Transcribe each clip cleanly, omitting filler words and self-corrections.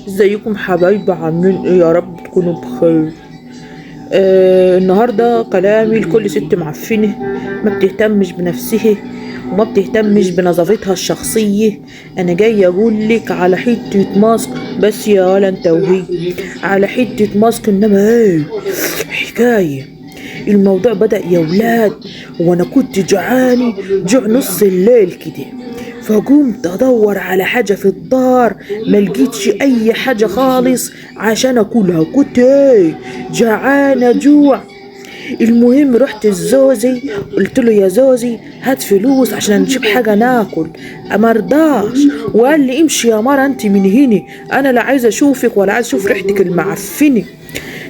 ازيكم حبايبي؟ عاملين ايه؟ يا رب تكونوا بخير. النهارده كلامي لكل ست معفنه ما بتهتمش بنفسها وما بتهتمش بنظافتها الشخصية. انا جاية اقول لك على حتة ماسك، بس يا ولا انت وهي، على حتة ماسك. انما ايه حكاية الموضوع؟ بدأ يا ولاد وانا كنت جعاني جوع نص الليل كده، فقمت ادور على حاجة في الدار، ما لقيتش اي حاجة خالص عشان اكلها، كنت ايه جعانة جوع. المهم رحت الزوزي قلت له يا زوزي هات فلوس عشان نجيب حاجة ناكل، مرضاش وقال لي امشي يا مرة انت من هنا، انا لا عايزة اشوفك ولا عايزة اشوف ريحتك المعفنة.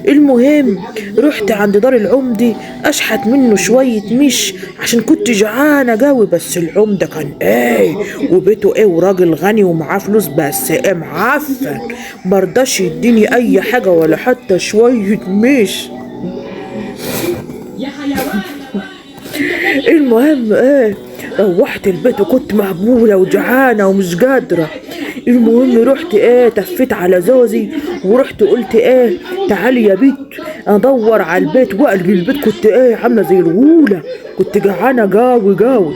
المهم رحت عند دار العمدة اشحت منه شوية مش عشان كنت جعانة قوي، بس العمدة كان ايه وبيته ايه وراجل غني ومعاه فلوس، بس ايه معفن، مرضاش يديني اي حاجة ولا حتى شوية مش. يا حيوان. المهم ايه روحت البيت وكنت مهبولة وجعانة ومش قادرة. المهم رحت ايه تفيت على زوزي ورحت قلت ايه تعالي يا بيت ادور على البيت واقلب البيت، كنت ايه عاملة زي الغولة، كنت جعانة قوي قوي.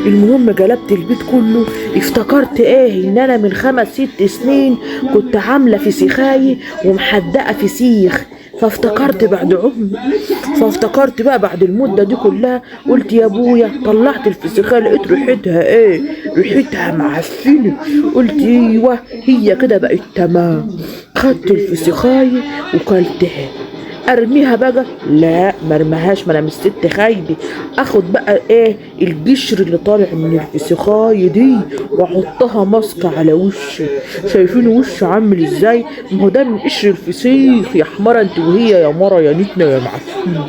المهم قلبت البيت كله، افتكرت ايه ان انا من 5 6 سنين كنت عاملة فسيخاية ومحدقة فسيخ، فافتكرت بعد عمر، فافتكرت بقى بعد المدة دي كلها، قلت يا ابويا طلعت الفسيخة لقيت ريحتها ايه، ريحتها معفنة، قلت ايوه هي كده بقت تمام. خدت الفسيخاية وكلتها، ارميها بقى؟ لا ما ارميهاش، ما انا مش ست خايبة. اخد بقى ايه القشر اللي طالع من الفسيخايه دي واحطها ماسكه على وشي، شايفين وشي عامل ازاي؟ ما هو ده من قشر الفسيخ يا حماره انت وهي يا مرة يا نتنا يا معفنه.